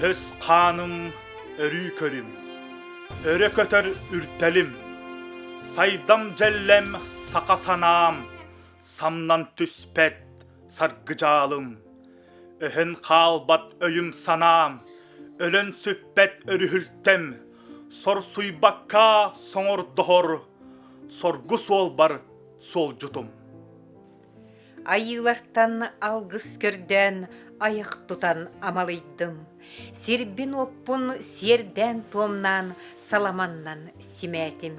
Өһөс хааным өрүү көрүм, өрө көтөр үрдэлим, сайдам дьэллэм саха санаам, самнан түспэт саргыдьаалым, өһөн хаалбат өйүм-санаам, өлөн сүппэт өрүһүлтэм, сорсуйбакка соҥордоһор соргу суолбар суолдьутум. Айыылартан алгыс көрдөөн, айах тутан амалыйдым. Сирбин-уоппун сиэрдээн-туомнаан, саламаннан симээтим.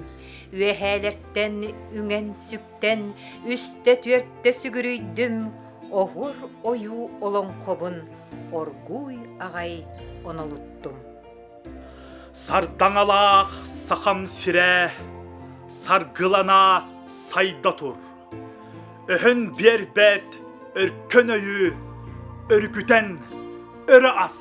Үөһээлэртэн үҥэн-сүктэн, үстэ-түөртэ сүгүрүйдүм, оһуор ойуу олоҥхобун оргууй аҕай онолуттум. Сардаҥалаах сахам сирэ, саргылана сайда тур. Өһөн биэрбэт өркөн өйү өрүкүтэн өрө ас.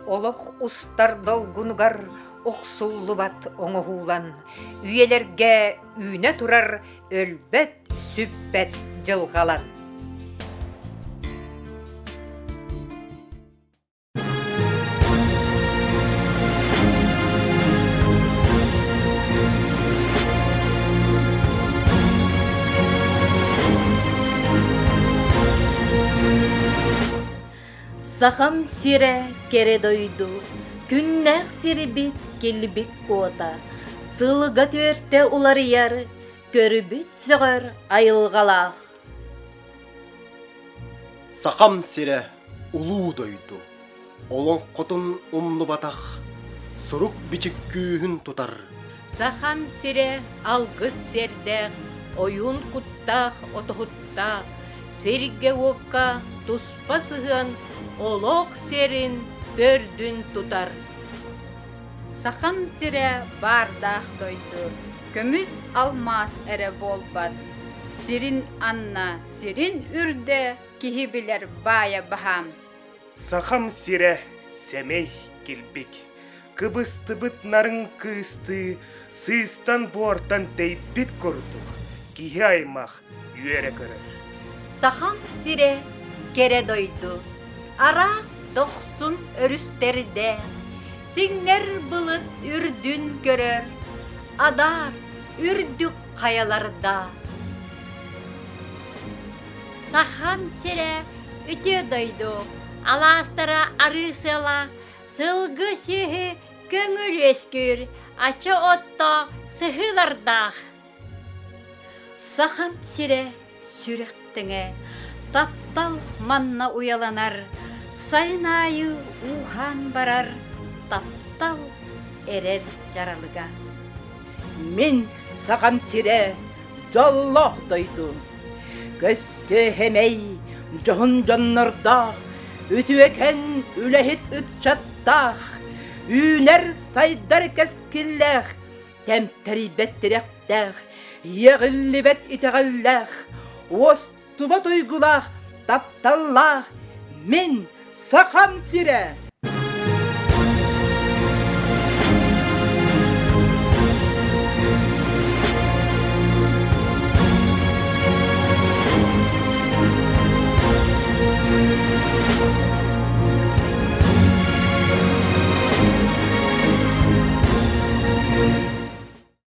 Олох устар долгунугар охсуллубат оҥоһуулан, үйэлэргэ үүнэ турар өлбөт-сүппэт дьылҕалан. Сахам сирэ кэрэ дойду, күннээх сирбит килбик куота, сылга түөртэ уларыйар, көрбүт сөҕөр айылҕалаах. Сахам сирэ улуу дойду, олоҥхотун умнубатах, сурук-бичик күүһүн тутар. Сахам сирэ алгыс сиэрдээх, ойуун куттаах отоһуттаах, сиргэ-уокка туспа сыһыан олох сиэрин төрдүн тутар. Сахам сирэ баардаах дойду, көмүс алмаас эрэ буолбат, сирин анна, сирин үрдэ киһи билэр баайа баһаам. Сахам сирэ сэмэй килбик, кыбыстыбыт нарын кыыстыы сыыстан-буортан тэйбит курдук киһи аймах үөрэ көрөр. Сахам сирэ кэрэ дойду, араас дохсун өрүстэрдээх, сиҥнэр былыт үрдүн көрөр, адаар үрдүк хайалардаах. Сахам сирэ үтүө дойду, алаастара арыы сыалаах, сылгы сүөһү көҥүл үөскүүр, ача отто сыһыылардаах. Сахам сирэ сүрэх тэҥэ, таптал манна уйаланар, сайын аайы ууһаан барар таптал эрэр дьаралыга. Мин Сахам сирэ дьоллоох дойду, көссүһэмэй дьоһун дьоннордоох, үтүөкэн үлэһит ыччаттаах, үүнэр-сайдар кэскиллээх, тэмтэрийбэт тирэхтээх, иэҕиллибэт итэҕэллээх, уостубат уйгулаах, тапталлаах мин Сахам сирэ!